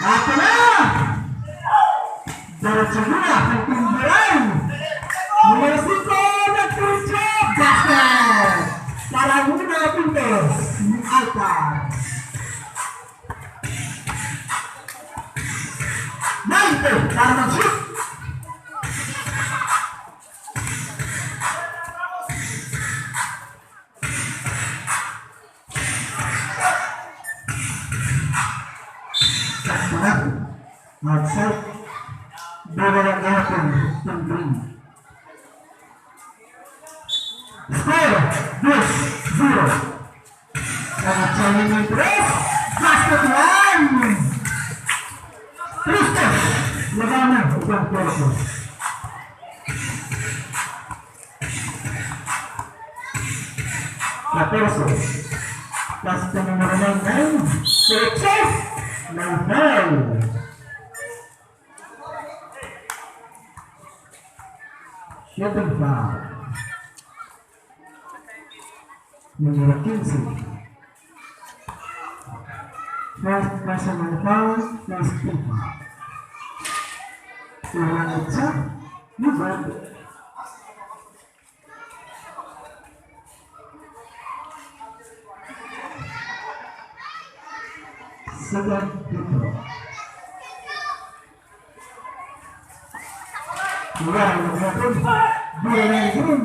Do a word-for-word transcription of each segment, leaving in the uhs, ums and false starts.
Ato na! Diretso na an timburan. Numero singko, nagturitso, basket! Para una puntos ni Alpar. Baynte para mag-shoot. Sakto na. Outside. Bola na gihapon. Score, dos zero. Ang timing ni Tres. Basket one. Tres. Labanan. Ibang Tres. Katorse. Basta numero nine. Derecho. No foul. Shooting foul. Numero kinse. First personal foul, first team. Walang isa. Rebound. Second free throw. Wala na gihapon. Bola na gihapon.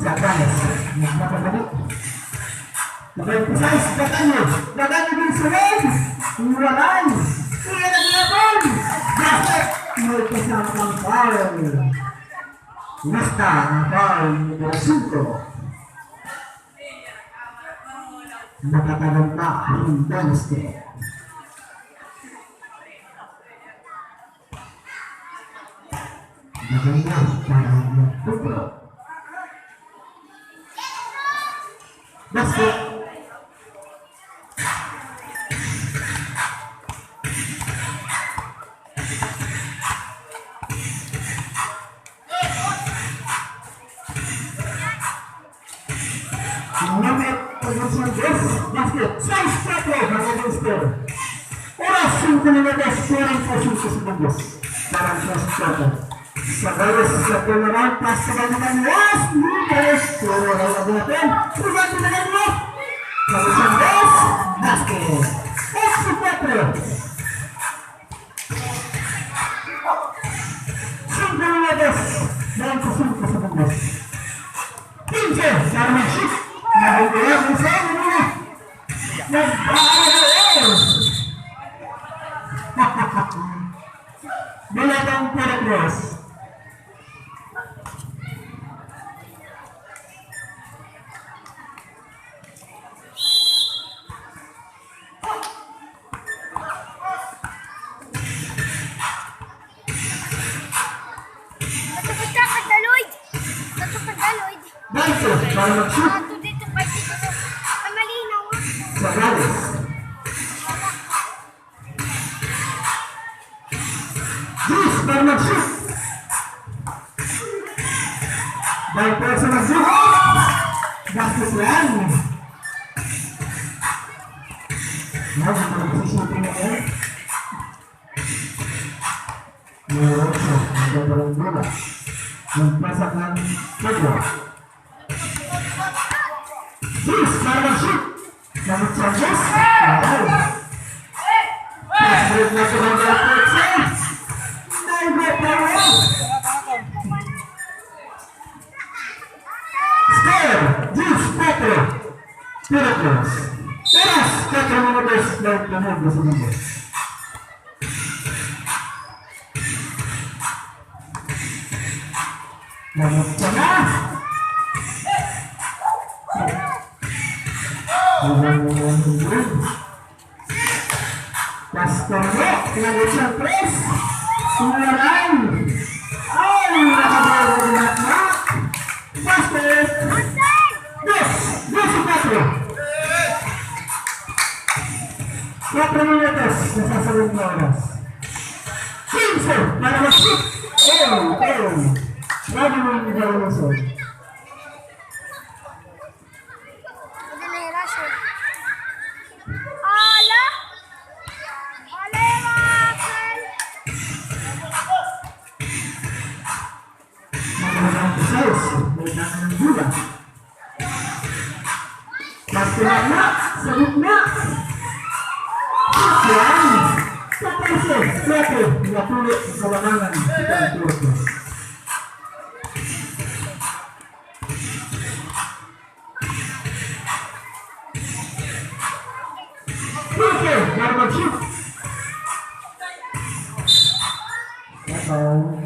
Sa Canes. Nagpapabalik. Number five, Batanyo. Batanyo din sa red. Waray. Bola na gihapon. Basket. May kasama ang foul. Basta ang foul numero singko. Nakatagal pa ang Dynasty. Maganda para magtuturo. Basket. Numero dos, basket. Sais cuatro, para el score. Oras, singko minutos, kwarenta y singko segundos. Para el sais cuatro. Sa Canes, sa turnaround, pass sa kanya, Canes, ni Canes, pero wala na natin. Rebound na naman. Sa Canes, basket. Ocho cuatro. Singko minutos, bente singko segundos. Kinse, para mag-shoot. Nag-uwi, kinse, ano na? Nag-, ah, Bola para Tres. Matupad ka, Kadaloy! Matupad ka, Lloyd! Dito, para mag-shoot. Ato dito, kay dito. Ay, malinaw, ah. Sa Canes. Diyos, para mag-shoot. Dahil pa sa mag-shoot. Basket lang. Yan, ang mag-shooting na yan. May ocho, ang ganda ng bola. Nagpasa kang Pedro. Diyos, para mag-shoot. Gamit sa Diyos. Wow. Pass break na ito ng Diyos. Nine-goal pa rin. Score, Diyos, Petro. Pilipinas. Oras, cuatro minutos, treinta segundos. Pastor Nick, nag-isang press. Sumulay. Ay, nakabalo na. Pastor. Dos, dos y cuatro. Cuatro minutos, nasasagot na oras. Quince para mag-shoot. Oh, oh. Grabe mo yung gawin mo, sir. Ala! Ala, Michael! Magandang sales, may tangan ng gula. Pagtulak na, sa gitna. Yan. Sa trese, trese, napili sa lamangan. Ito ang turko. Turko, para mag-shoot. Uh-oh.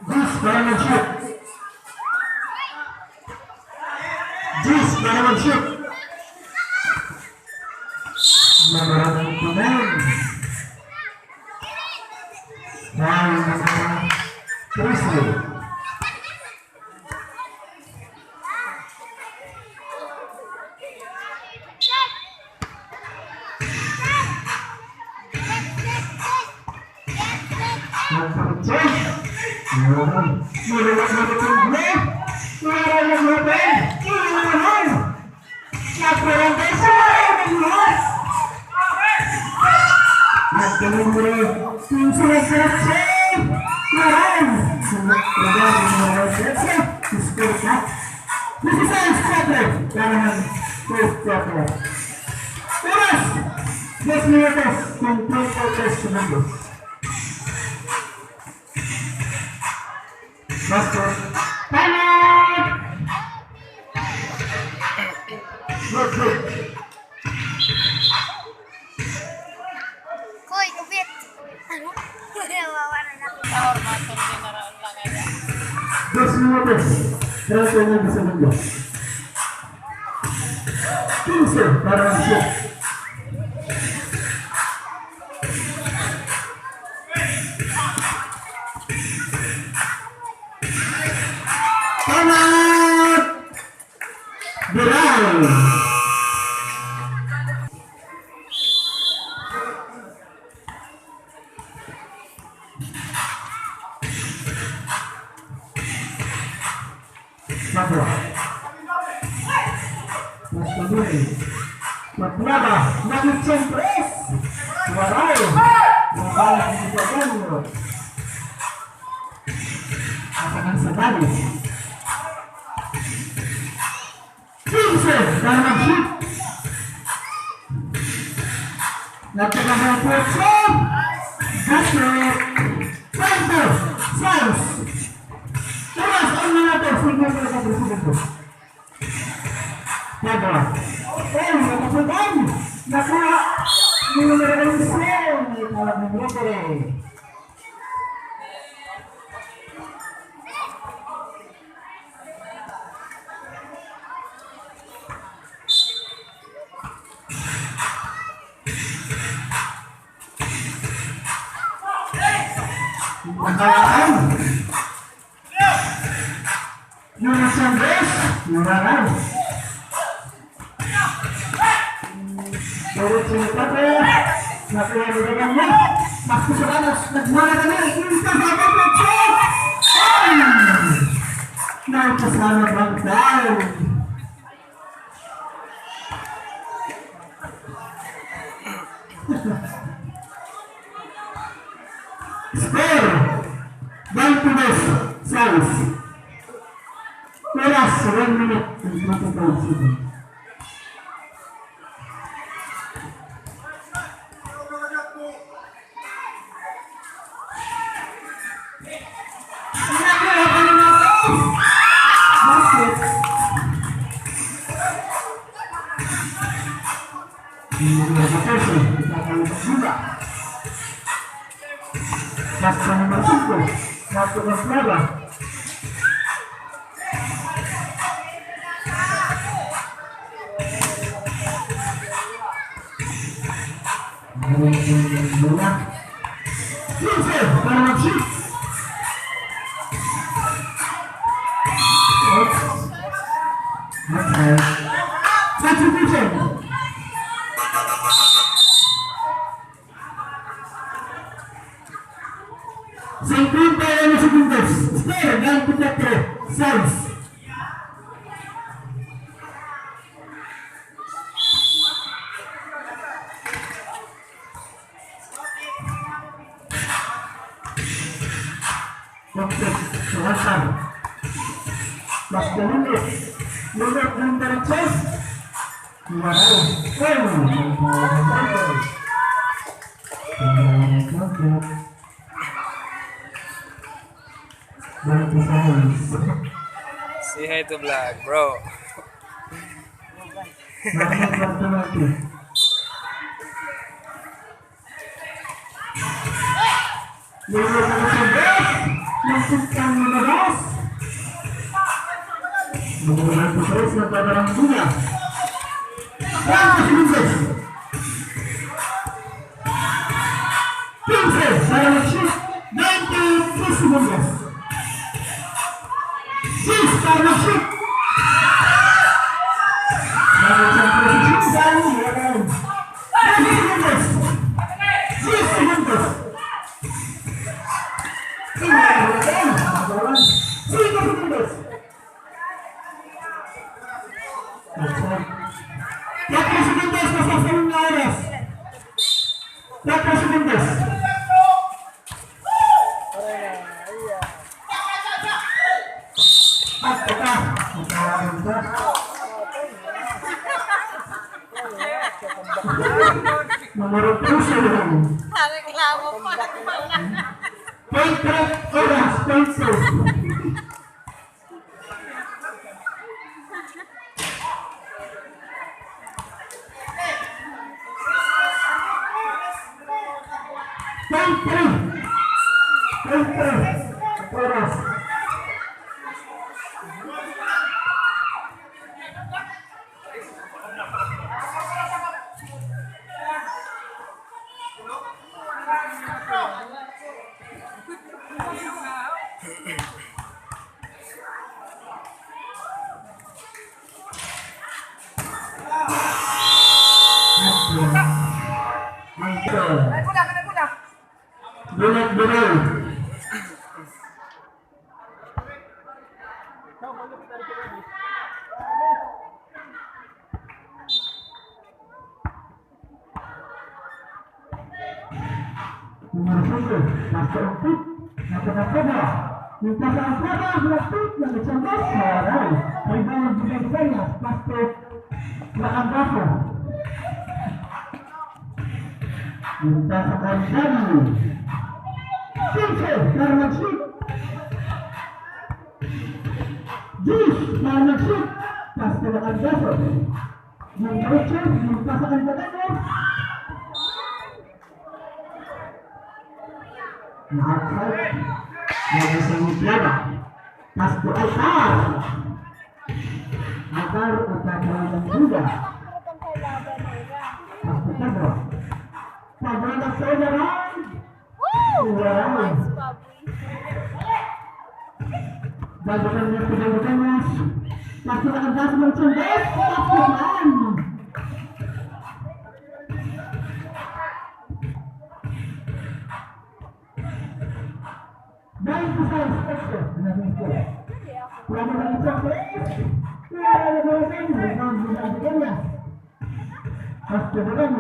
Diyes para mag-shoot. Diyes para mag-shoot. Nabarang ang pamain. Foul number three. Nagkalimbre. Quince na sa Ray. Maran. Nagkalimbre. Score ka. Dieciséis cuatro. Para ng first quarter. Oras. Diez minutos. Cincuenta y tres segundos. Basket. Time out! Good, good. Koy, ubit. Ano? Wawa na lang. Dos minutos, treinta y nueve segundos. Quince para Ansiok. Time out! Biral! Sabra. Mas tuloy. Paglaba. Nagitsong press. Waray. Waray. Asa ang sabali? Quince para mag-shoot. Napakahapot sa basket. Punto. Fouls. Oras, un minuto, cincuenta y cuatro segundos. Pablo. Ay, nakapuntan. Nakuha. Numero onse. May tawag ng referee. Nakalaan. Yun ang sandwich. Nakalaan. Pero sino pa po? Nakuha mo naman niya. Mas gusto ka na, nagmana ka na, ikinita sa kapatid siya. Ay! Nagpasama bang tayo? Score, twenty-two, South. Oras, one minute and twenty-five seconds. Basta numero singko, Marco Camplada. Bola. Quince, para mag-shoot. Oops. That's right. Substitution. Cincuenta y uno segundos. Score, veinticuatro seis. Oke, silakan. Mas dulu. Menurut Gunter Chess. Waduh. Oh, Say hi to vlog, bro. Quince para mag-shoot. Veintitrés segundos. Seis para mag-shoot. Trece segundos. Diez segundos. Cinco segundos. Cuatro segundos, basta sa una oras. Cuatro segundos. At saka, numero trese lang. Reklamo pa. Point three oras, point three. Point three. Point three. Oras. Bulag-bulag. Numero singko, Pastor Pit, napakasada. Yung Pastor Pit, napakasada. Rebound, defense, Pastor Lacandazo. Yung Pastor Lacandazo. Quince, para mag-shoot. Diyes, para mag-shoot. Pastor Lacandazo. Number two, yung pasakan ka na. Na-outside. Lagi sa mga plaba. Pasto ay taas. Agar o tatawag ng duda. Pasto ka ba? Pag-anak sa unaran. Wow! Bago ka na sa Batangas. Tapos na ang gas ng Sunday. Tapos na. Dahil sa sa aspekto, na gusto. Wala mo lang sa place. Wala mo lang sa place. Mas kebetulan,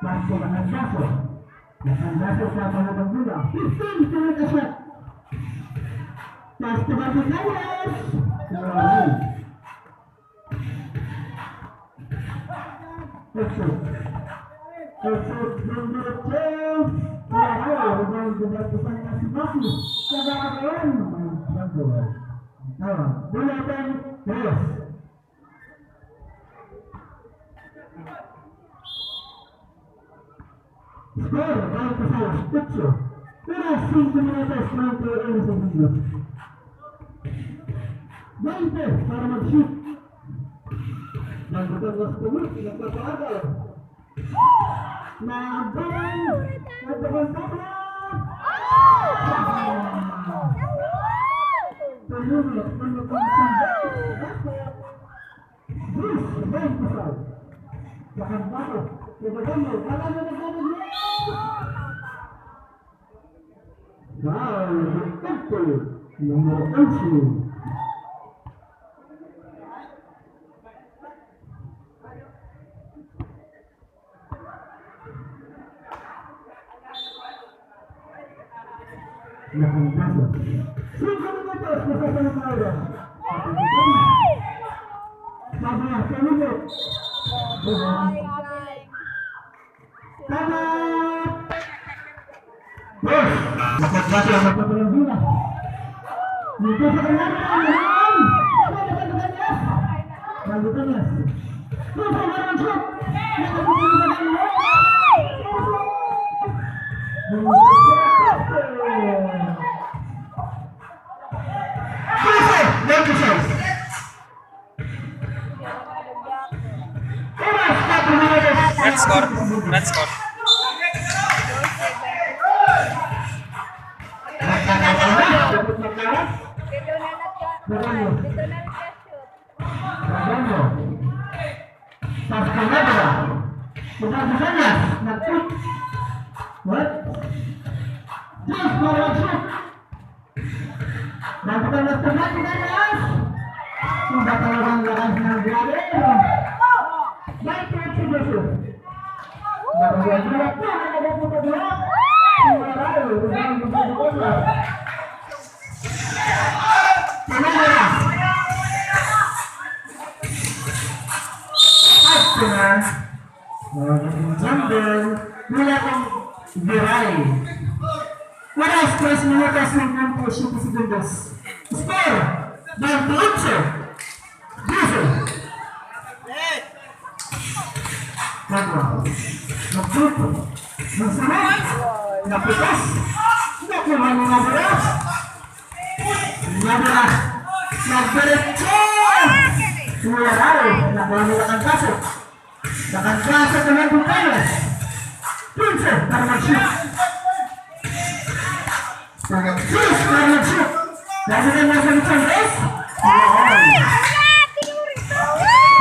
Mas kebetulan, Mas kebetulan, sa mga magulang. Fifteen, sunod na shot. Mas kebetulan, Mas kebetulan. Exit. Exit, number two. Wala, wala, wala, wala, wala, wala, wala, wala. Tama. Bulatan, yes. Score, baynte sais, otso. Oras, singko minutos, treinta y uno segundos. Baynte para mag-shoot. Nagbutan na sa tulo, nagpapaagaw. Naabang! Nagbutan na! Tulo, tulo, tulo, tulo. Bruce, baynte sais. Bakan bato. Bakan bato. Bakan bato. Foul, numero onse. Nakangkasa. Singko minutos, masasalita na. Tama, tama. Dos. Nakagpasa, nakagpasa. Dito sa kanya, Nagbutan na. Puso, meron shoot. Puso, meron shoot. Oras, kuwatro minutos. Red score. Red score. Dito na nagka-, dito na nagka-shoot. Pagano? Pas kay Nabra. Ito si Sanyas. Nag-shoot. What? Yes, para mag-shoot. Nagpapalabas pa natin ang lakas. Iba talaga ang lakas ng vlogger. Dahil po ang seryoso. Nagpapalabas pa natin ang lakas. Wala, wala, wala. Panahon. At saka, uh, number, wala kang viral. Oras, tres minutos, cincuenta y siete segundos. Score, veintiocho. Dose. Kagwa. Nagtuto. Nagsunod. Napitas. Nakuha ni Nabra. Nabra. Nagdiretso. Wala raw. Nakuha nila ang kaso. Nakagasa ka na po tayo. Pinso, para mag-shoot. Para mag-shoot, para mag-shoot. Lagi na nasa litson, guys.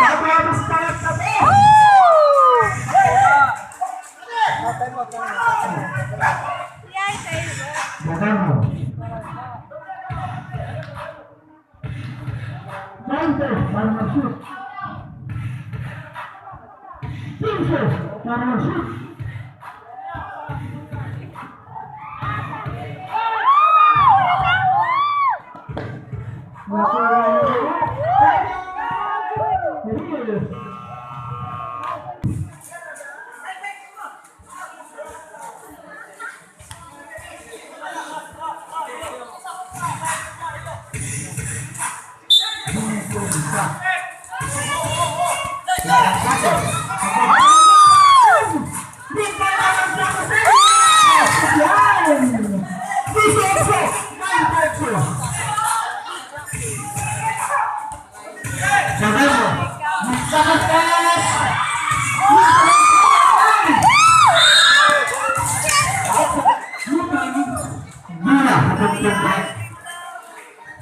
Tapos, tapos, tapos. Bagan mo. Bainte para mag-shoot. Quince para mag-shoot.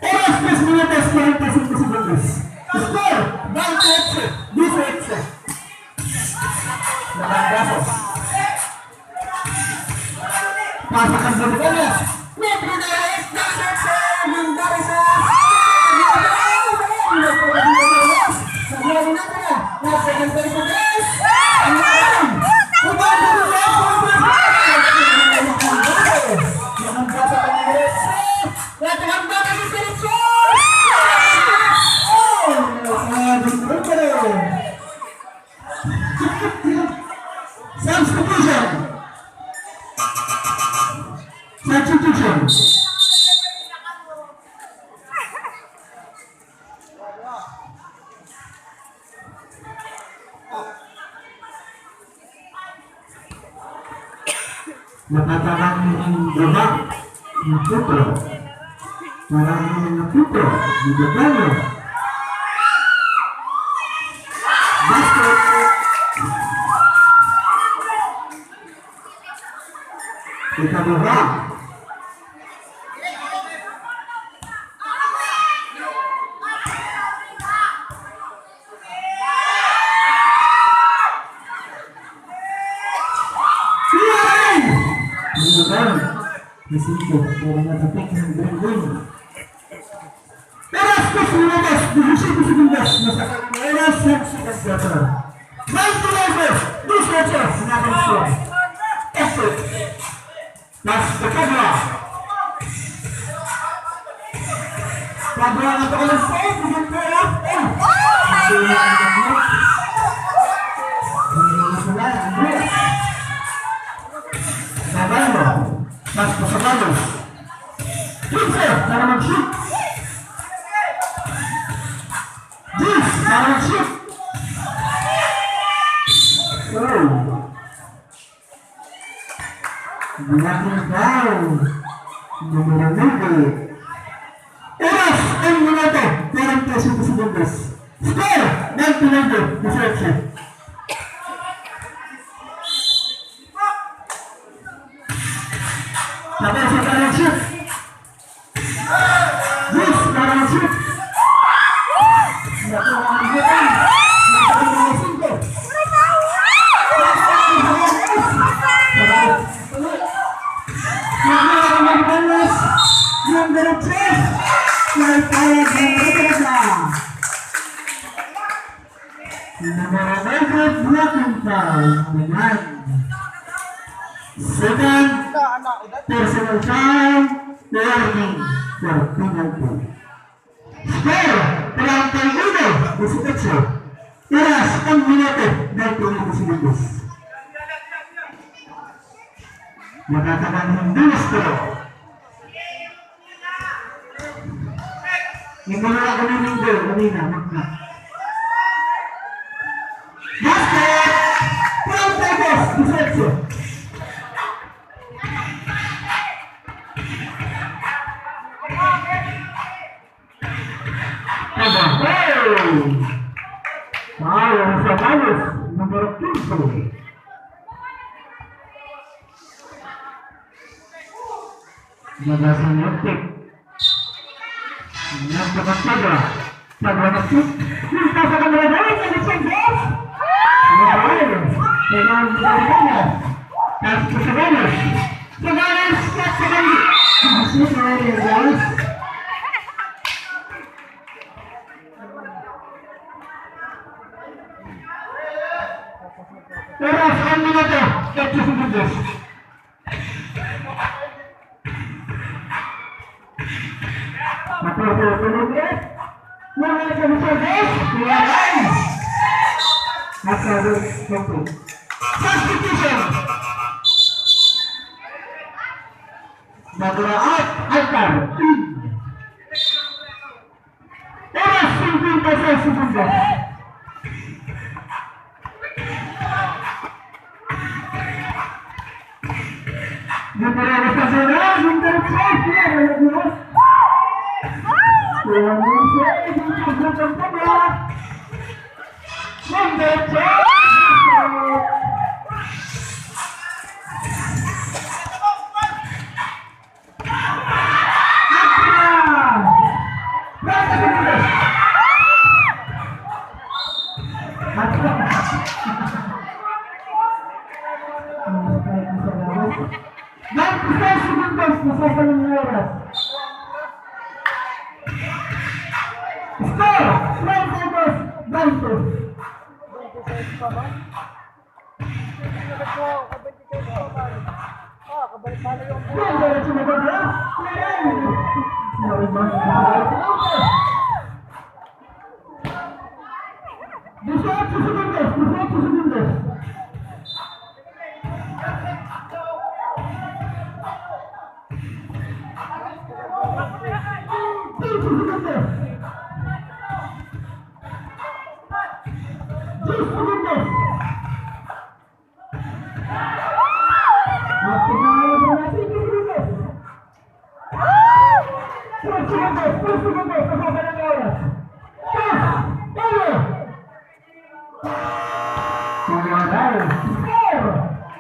Oras, tres minutos, cuarenta y cinco segundos. Score, bainte ocho, dieciocho. Nakagasa. Pasa kan Gonzales. Substitution. Substitution. Nakatagan ni duha nga punto. Para ni nga punto, ni Dodano. Basket. Ikaduha. Oras dos minutos, disisyete segundos, nasa oras sa second quarter. Twenty-nine, disisyete, sinabang score. Exit. Mas Pagkadwa. Pagkadwa na ito ka lang sa iyo, bigyan ko na. Oh! Sabalo. Mas Pasabalo. Quince, para mag-shoot. Diyes, para mag-shoot. Oh. Blocking foul. Numero nuebe. Oras, un minuto, kwarenta y siyete segundos. Score, twenty-nine, disisyete. Tapos sa penalty shoot. Yes, para shoot. Number three. Number five, blocking foul. Naman. Second, personal foul, warning for penalty. Score, treinta y uno, dieciocho. Oras, un minuto, veinte y uno segundos. Matatagan hin bonus, pero ginmura ko na hin goal kanina, makna. Basket! Treinta y dos, dieciocho. Trabaho! Para sa Malos, numero quince. Nagasunod tip. Napakataga. Taga na tip. Punta sa kamera, guys. Ano siya, guys? Ano ba yun? Kailangan mo sa kanya. Tapos sa kanya. Sa kanya, sa kanya. Tapos sa kanya, guys. Oras, un minuto, ocho segundos. Matapos sa tulog, eh. Mga kamusados, mga guys. Substitution. Nag-out, Altar. Oras, singkwenta y seis segundos. Dito na sa zona, number five, number five. Number five. Veintiséis segundos, nasasalang oras. Score, treinta y dos, veinte. Dieciocho segundos, dieciocho segundos. Quince segundos. Diez segundos. Tres segundos, pasado el oras. Tres, uno. Score,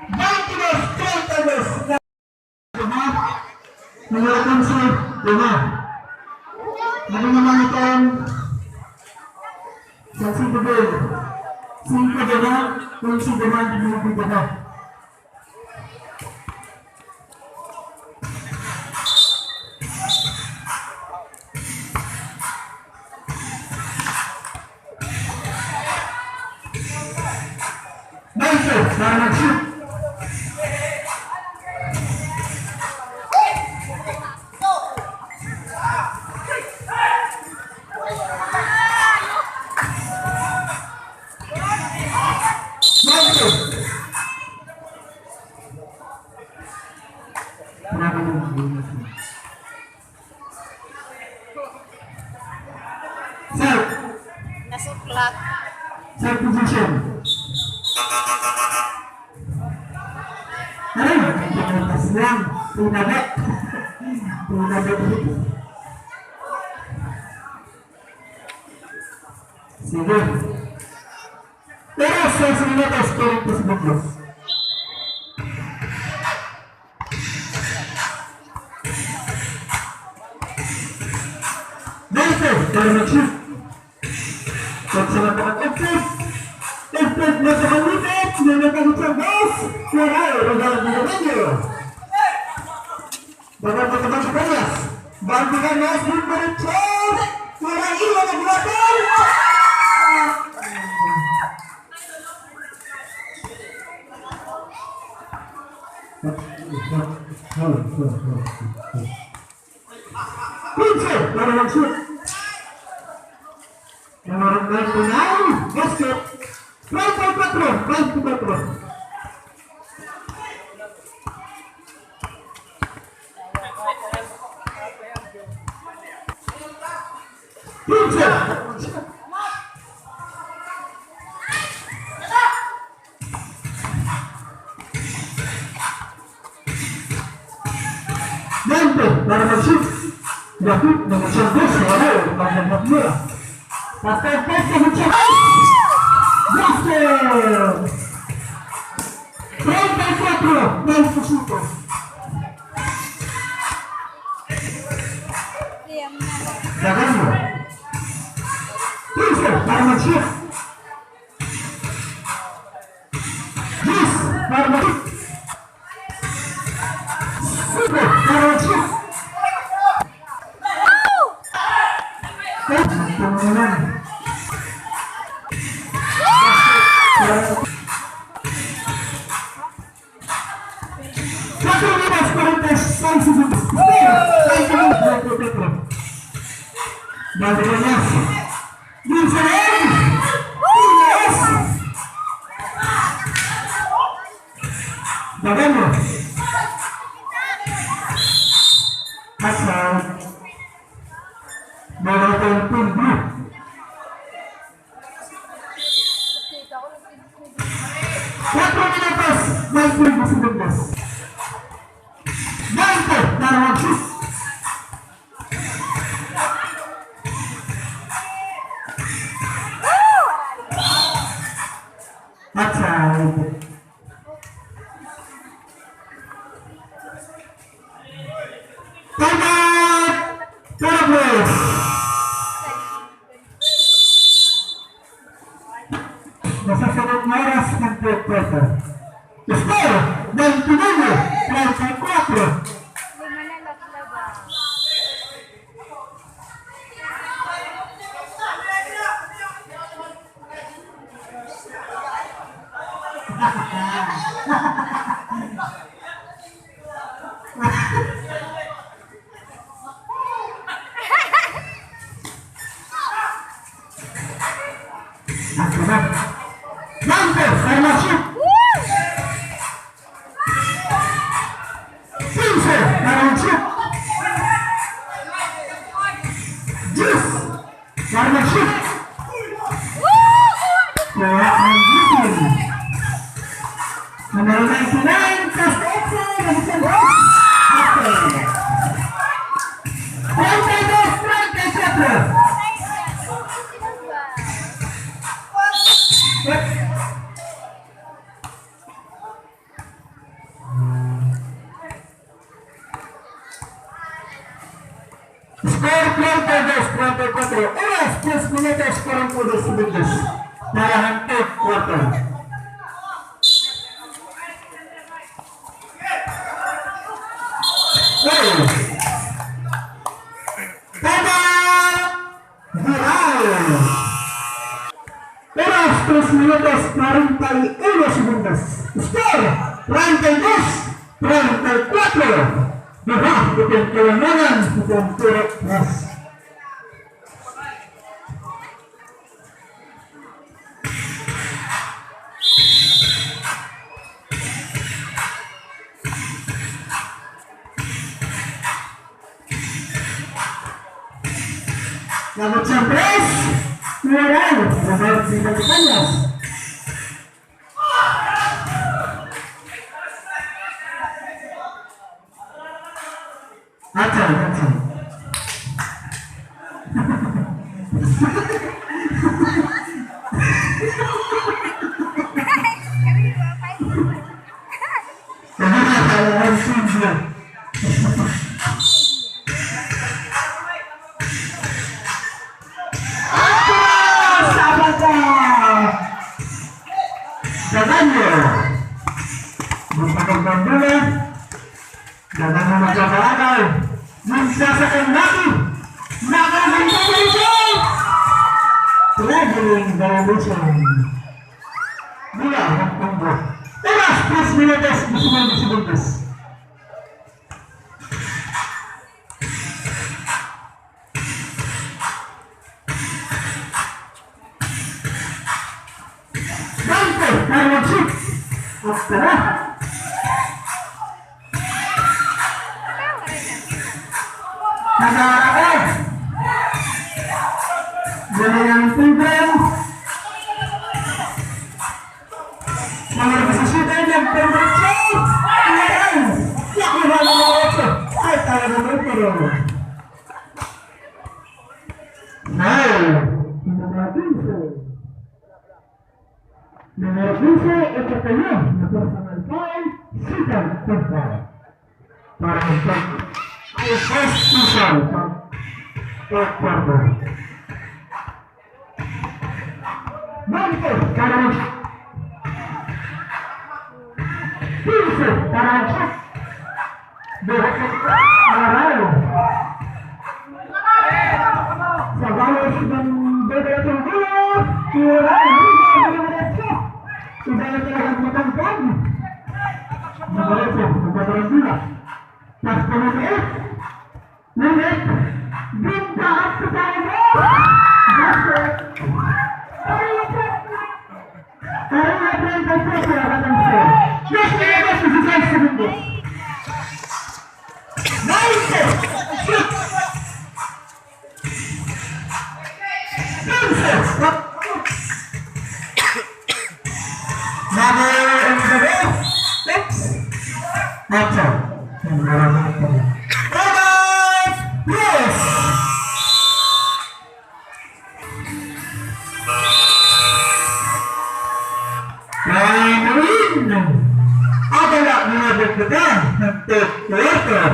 veintidós treinta y dos. Numero onse, duma. Ano naman itong sa Cebu Bowl? Singko duma, onse duma, duma, duma. Nice, para mag-shoot. Nice. Sir. Nasuklat. Sir, position. Aray, pinatas lang. Pinabot. Pinabot. Sige. Pero sa sunod, as ko rin po sa Buglos. Dito, para mag-shoot. Pag sa napakag-effort. Effort na sa kalipit, na nakagit sa gas. Wala, wala, wala, wala. Dapat makapagpayas. Bantikan na si Richard. Wala iwan ang buwatan. Pinse, para mag-shoot. Numero ninety-nine, basket. Treinta y cuatro, treinta y cuatro. Pinse. Dante, para mag-shoot. Dapat na mag-shoot. Wala, wala, wala. Basta ang pwesto, mag-shoot. Basket! Treinta y cuatro, treinta y cinco. Dagan mo. Pinse, para mag-shoot. Yes! Para mag-shoot! Super! Para mag-shoot! Cuatro minutos, cuarenta y seis segundos. Cuatro minutos, cuarenta y cuatro. Dale, Daniel. Dulce Rey. Dulce Rey. Dagano. Hassan. Marathon Team Blue. Cuatro minutos, veinticinco segundos. Veinte para mag-shoot. Outside. Time out! Para Blues! Nasasunod nga oras ng third quarter. Score, ninety-nine, treinta y cuatro. Dante, para mag-shoot. Pinse, para mag-shoot. Diyes, para mag-shoot. Kuha ang lead. Number ninety-nine, Costa Exo, Alexander. Treinta y dos, Treinta y dos, treinta y cuatro. Oras, tres minutos, cuarenta y dos segundos. Para han third quarter. Gol. Tama! Gol! Oras, tres minutos, cuarenta y uno segundos. Score, treinta y dos, treinta y cuatro. Duha iton kalanganan, iton Turo Mas. Number ten, please. Moral, number ten, Pilipinas. Action, action. Atras! Sabata! Dagan niyo! Magpakagpagdula! Dagan na magkakaakay! Magsasakang natin! Nakakagpagdula! Traveling violation! Mula Hong Kong. Oras, tres minutos, diecinueve segundos. Dante, para mag-shoot. At tara. Nag-aarap. Dali ang tingin. Number disisiete, nagpindiretso. Ayan. Nakuha ng number otso. Ay, talaga naman, pero. Foul. Number quince. Number quince, ito kayo. Na personal foul. Second, third foul. Para mag-check. Ay, first official. Fourth quarter. Veinte, para mag-, quince, para mag-check. Aray. Sa balos ng Bebe Tunggulo, Aray, Aray, Aray. Iba na talaga ang matangkad. Diretso, magbabarangula. Pass pa naman eh. Minute. Binta at sa tayo. That's it. Aray, Aray, Aray, Aray, Aray, Aray. Dos minutos, dieciséis segundos. Nice! Shoot! Number eleven, six. Action. Bye-bye. Yes. Line win. Abala, mga dagdagan ng third quarter.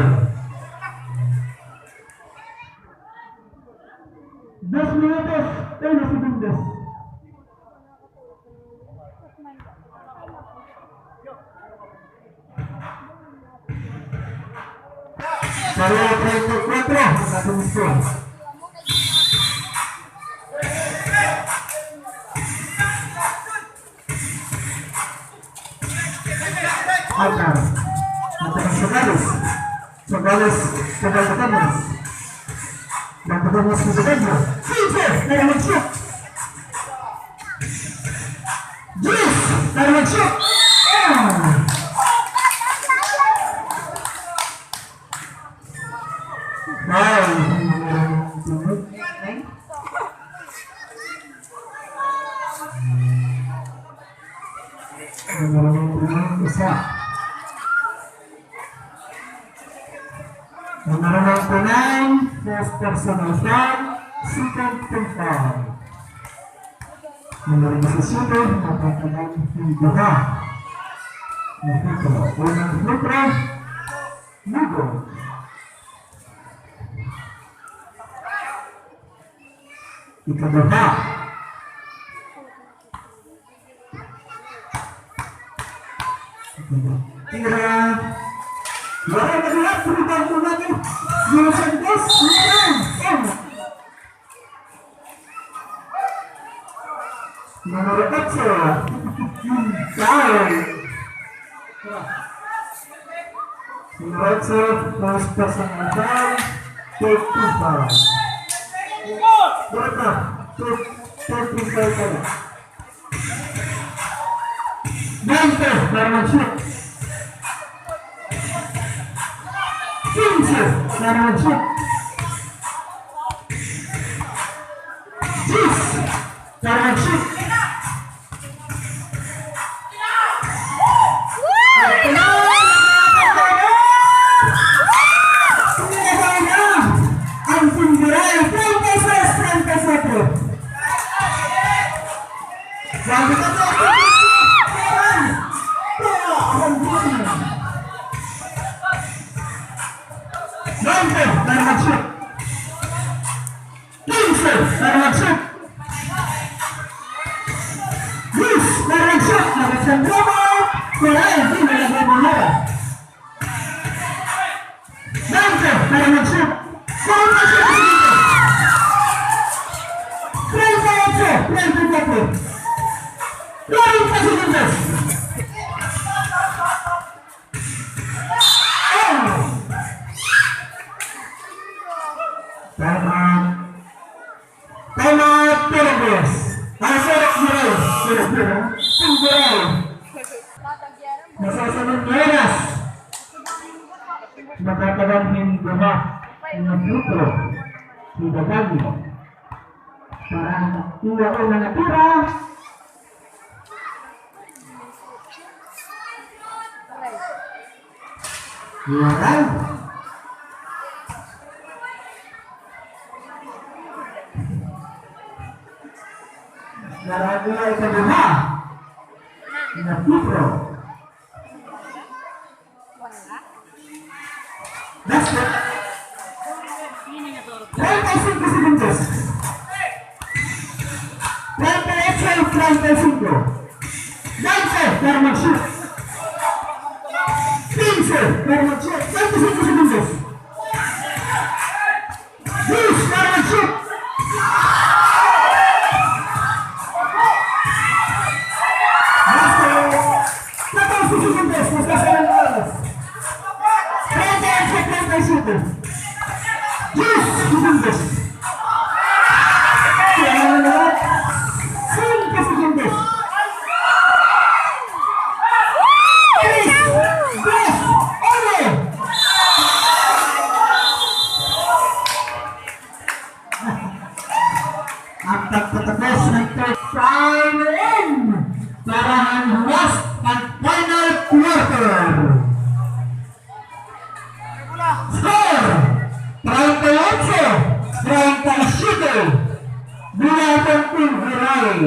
Dos minutos, uno segundos. Pareho, treinta y cuatro, ang ating score. Atar. Atar sa Galos. Sa Galos, sa Galos. Nagpapagmas sa Galos. Silver! Para mag-shoot! Juice! Para mag-shoot! Ah! Wow! Number ninety-nine, isa. Number ninety-nine, first personal foul, second team foul. Number disisiete, natatandaan, duha. Nakita, unang free throw, no good. Ikaduha. Tira. Waray na lahat, rebound naman. Zero Santos, rebound. Numero otso. Foul. Numero otso, post pass an foul. Take two foul. Take, take two foul pala. Veinte para mag-shoot. Quince para mag-shoot. Diyes para mag-shoot. Ang Team Garay, treinta y seis, treinta y cuatro. Veinte para mag-shoot. Quince para mag-shoot. Diyes para mag-shoot. Nag-isang rebound. Pero hindi na nagmamahal. Veinte para mag-shoot. Treinta y siete segundos. Treinta y ocho, treinta y cuatro. Cuarenta segundos. Oh. Time out. Time out, Pilipinas. Ay, sorry, sorry, sorry, sorry. Sorry. Masasunod nga oras. Makatagan hin duha nga punto. Ibabagi. Para iya una nga tira. Waray. Naragula ikaduha. Napipro. Basket. Treinta y cinco segundos. Treinta y ocho y treinta y cinco. Veinte para mag-shoot. Quince para mag-shoot. Treinta y cinco segundos. Diyes para mag-shoot. Catorce segundos, mas nasa ilang oras. Treinta y ocho, treinta y siete. Diyes segundos. Cinco segundos. Tres, dos, uno. Ang pagtatapos ng third, sign in para han last and final quarter. Score, treinta y ocho, treinta y siete. Binatang Team Garay.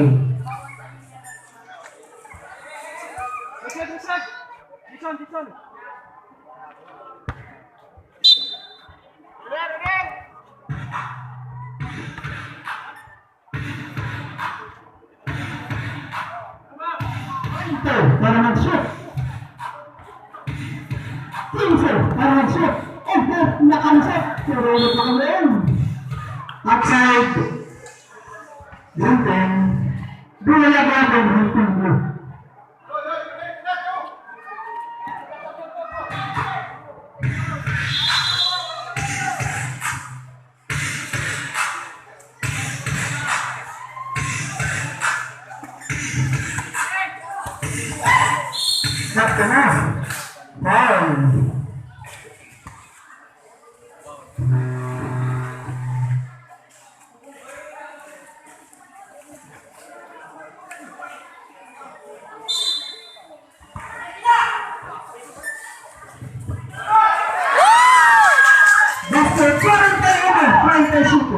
Ito, para mag-shoot. Quince, para mag-shoot. Ito, nakalusot. Pero ulit na kami. Outside. Gunting. Duha la gabang gunting. Sakto na. Foul. Basket, kwarenta y uno, treinta y siete.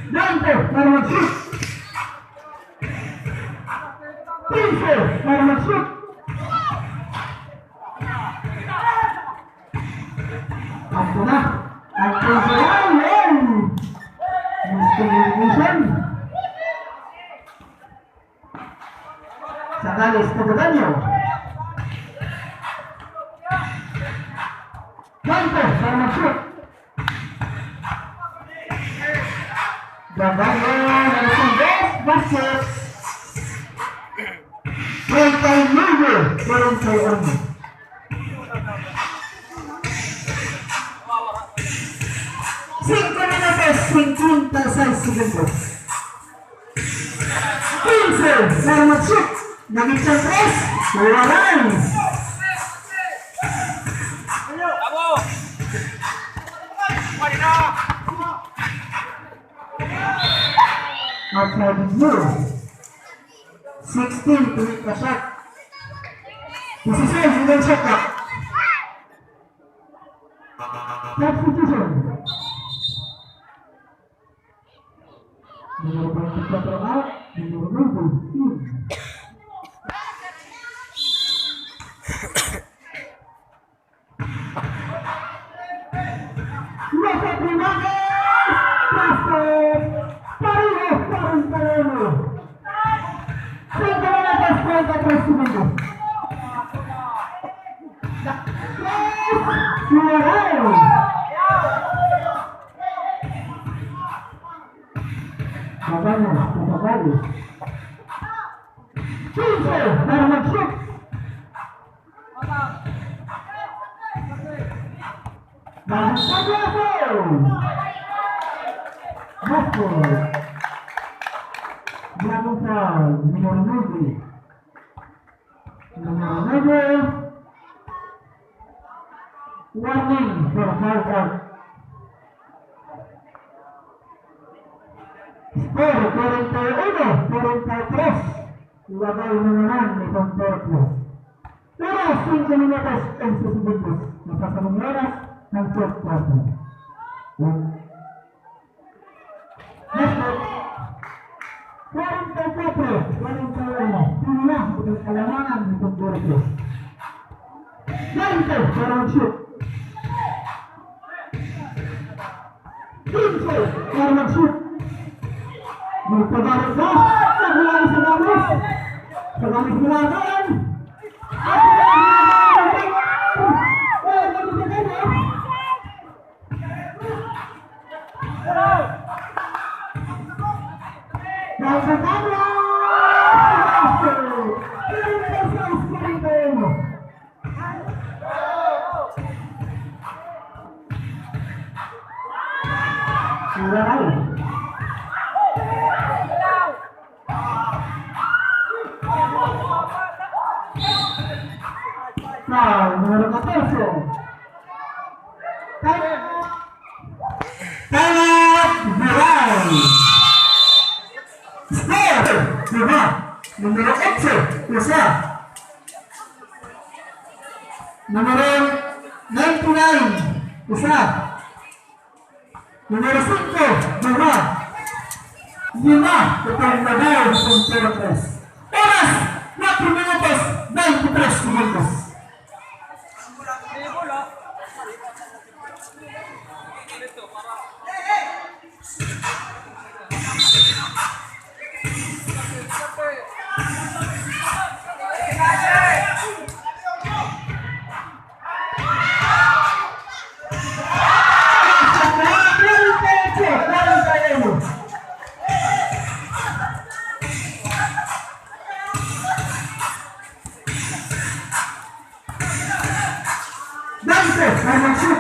Dante, para mag-shoot. Quince, para mag-shoot. Ito na. Ang punto. Tagalis, Tagadanyo. Ganto, para mag-shoot. Gaganyo, Narisingges, basket. Treinta y nueve, cuarenta y uno. Cinco minutos, cincuenta y seis segundos. Quince, para mag-shoot. Naging siyang tres, waray. Outside the zone. Sixteen, tuwing ka shot. Disisais, hanggang shot clock. Substitution. Numero twenty-four out, numero nuebe, in. Los Primates, Primates, pareho, pareho, pareho. Cinco minutos, treinta y tres segundos. Tres, nueve. Babano, Papagalo. Quince, para mag-shoot. Balik sa plato. Basket. Bagong foul, numero nuebe. Numero nuebe. Warning for foul out. Score, kwarenta y uno, kwarenta y tres. Iwaray na naman ni Convertios. Oras, singko minutos, onse segundos. Masasabi nga oras, ng fourth quarter. Next, kwarenta y kuwatro, kwarenta y uno. Pila na, ito ang kalamangan ni Convertios. Kwarenta, para mag-shoot. Quince, para mag-shoot. Magpabalik na. Nagulay sa gamis. Sa gamis, ginagawan. At ginagawan. Nasa tabla. Quince, quince. Foul, numero katorse. Time out. Time out, Buray. Score, duha. Numero otso, usa. Numero ninety-nine, usa. Numero singko, duha. Lima, katong nadayon sa numero tres. Oras, kuwatro minutos, baynte tres segundos. Dante, para mag-shoot.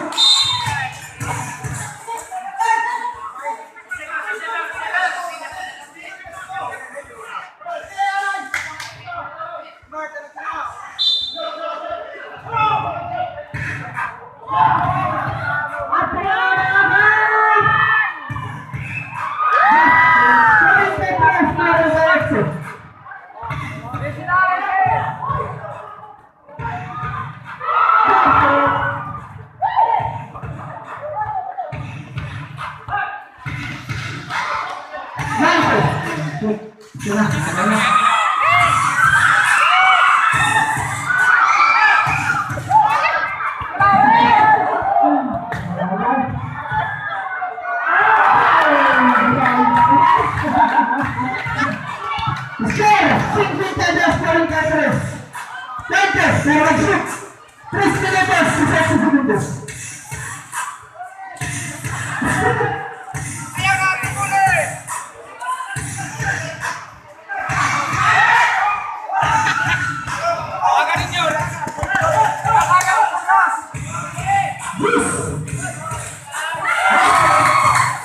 Score, cincuenta y dos por Tres. Tres, tres, tres. Tres minutos, disisais segundos.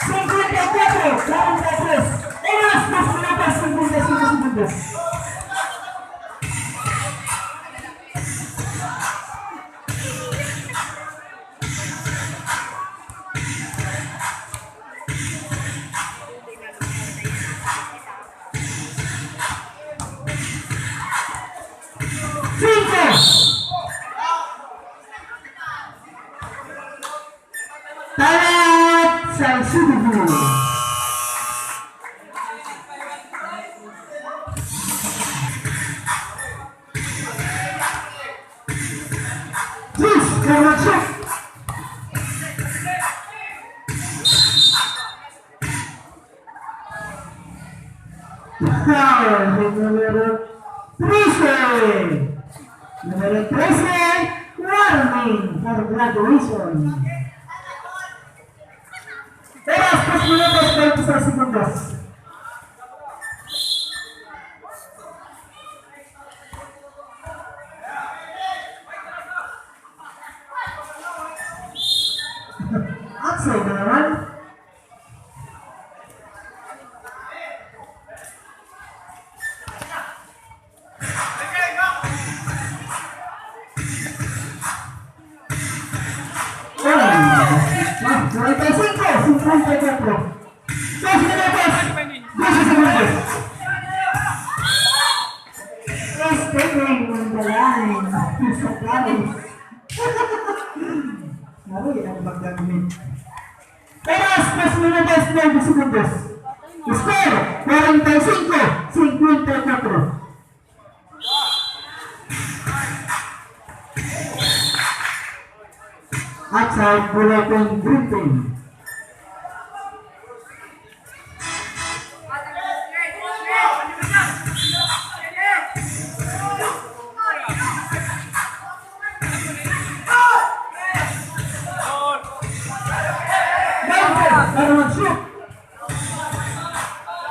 Cincuenta y cuatro, cuarenta y tres. Oras, dos minutos, cincuenta y cinco segundos. Cinco. Talat sa Cebu. Please, Carlos. Wow, numero trese. Numero trese, warning for graduation. Oras, tres minutos, twenty-six segundos. Outside na naman. Ah, cuarenta y cinco, cincuenta y cuatro. Dos minutos, doce segundos. Este tren ng bayan. Sa Paris. Aray, ang pagdagmit. Oras, tres minutos, nuebe segundos. Score, cuarenta y cinco, cincuenta y cuatro. Outside, bola ito ng Green Team. Number, number two.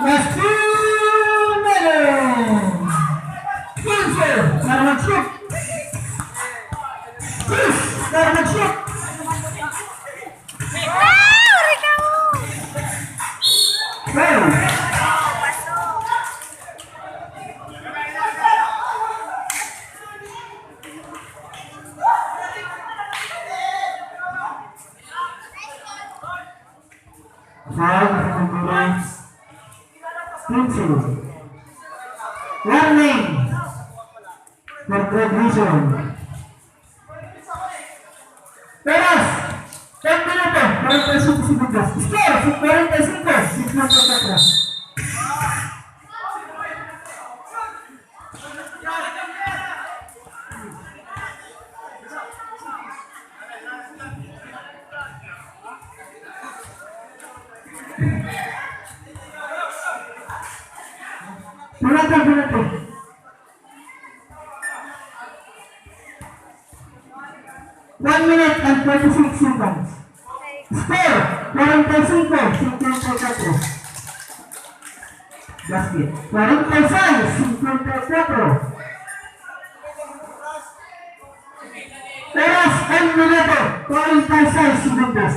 Last two minutes. Quince, number two. Chris, number two. Wow! Ricardo! Wow! Foul, number quince. Warning. For graduation. Oras, ten minuto, cuarenta y cinco segundos. Score, cuarenta y cinco, cincuenta y cuatro. Pulante, pulante. One minute and twenty-six seconds. Score, cuarenta y cinco, cincuenta y cuatro. Basket. Cuarenta y seis, cincuenta y cuatro. Oras, un minuto, cuarenta y seis segundos.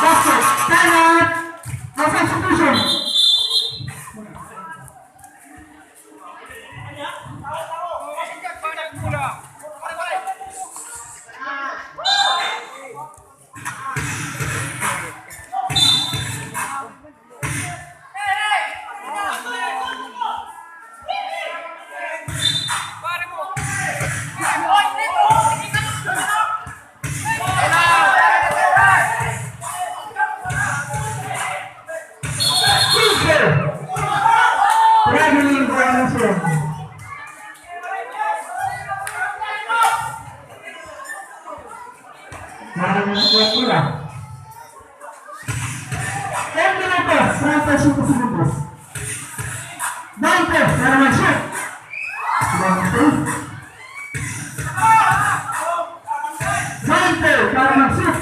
Basket, time out. Offensive substitution. Treinta y cinco segundos. Veinte, para mag-shoot. Veinte. Veinte, para mag-shoot.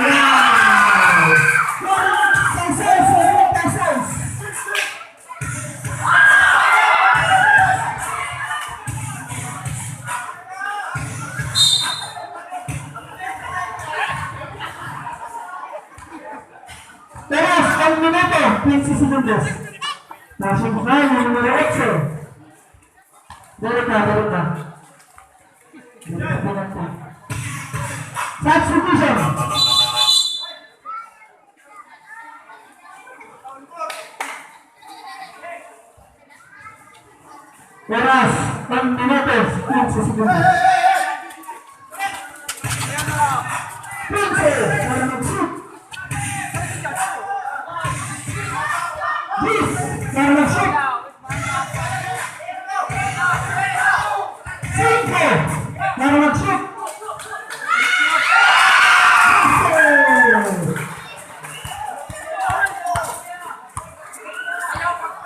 Wow! Seis, seis, seis, seis. Teras, un minuto, quince segundos. Nasimbay an numero otso. Dali ka, dali ka. Dali ka, dali ka. Substitution. Oras, un minuto, quince segundos. Quince, para mag-shoot. Diyes, para mag-shoot. Singko, para mag-shoot. Diyes.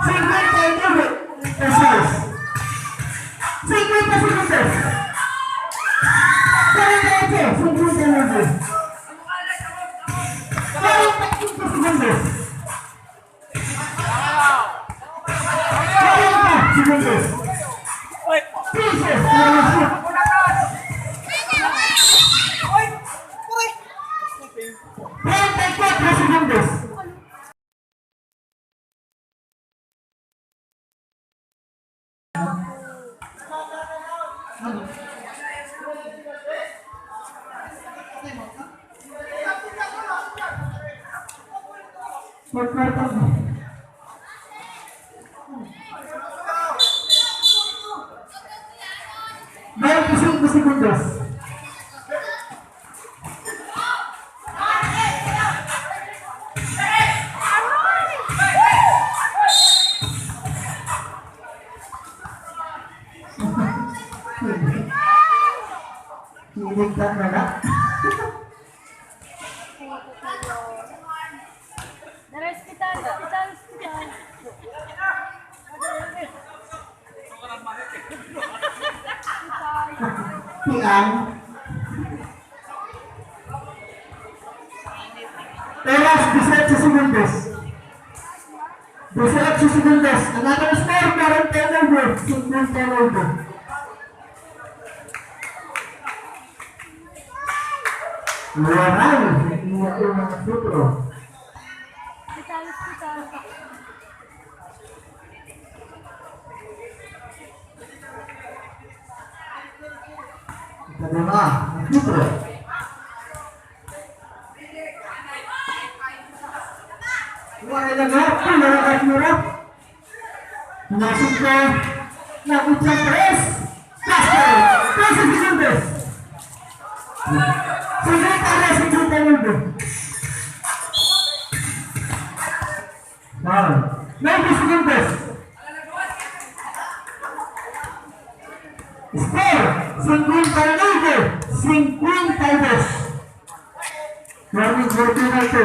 Cincuenta y nueve. Eso es. Cincuenta segundos. Cuarenta y ocho, cincuenta y nueve. Cuarenta y cinco segundos. Cuarenta segundos. Quince para los... Treinta y cuatro segundos. Veinticinco segundos. Kilig ka na la. Dara, ospital, ospital, ospital. Tiang. Oras, dieciocho segundos. Dieciocho segundos. An aton score, cuarenta y nueve, cincuenta y nueve. Waray, iya una nga sutro. Ikaduha, ang sutro. Waray na gahapon, wala ka sinura. Nasugpo, nag-utsang tres. Basket! Trese segundos. Sesenta y tres, sesenta y nueve. Foul. Veinte segundos. Score, cincuenta y nueve, cincuenta y dos. Warning for penalty.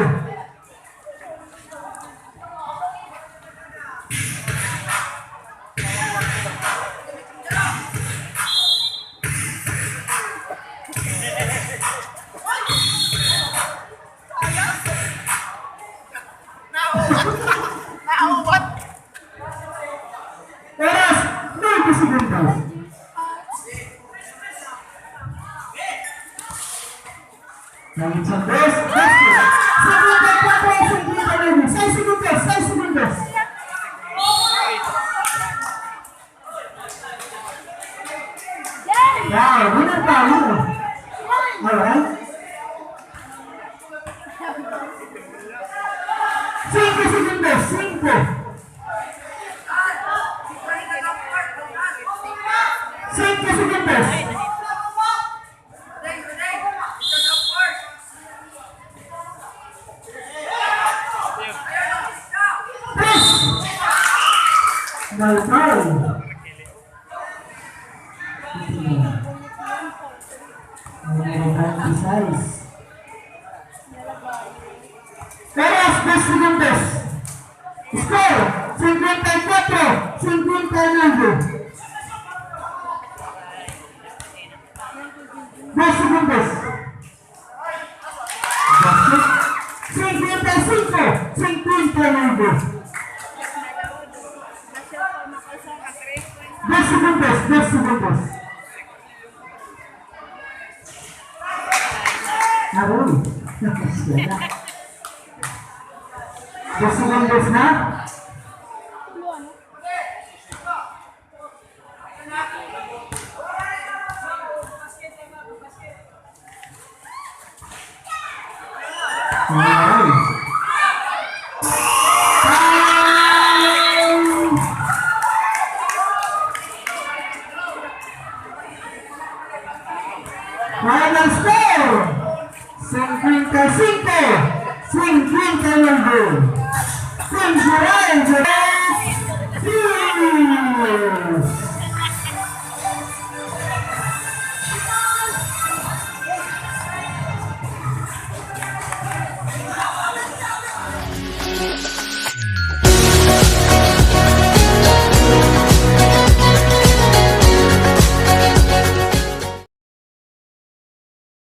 Oras, nuebe segundos. Nangitsan dos, basket. Cincuenta y cuatro, cincuenta y nueve. Seis segundos, seis segundos. Wow, winner tayo. Alright. Cinco segundos, cinco. Cinco segundos. Tres. Bye-bye. Numero twenty-six. Dos segundos. Score, cincuenta y cuatro, cincuenta y nueve. Dos segundos. Cincuenta y cinco, cincuenta y nueve. Dos segundos, dos segundos. Aroy. Dos segundos na. Aroy. Time! Final score, cincuenta y cinco, cincuenta y nueve. Team Juray, Juray.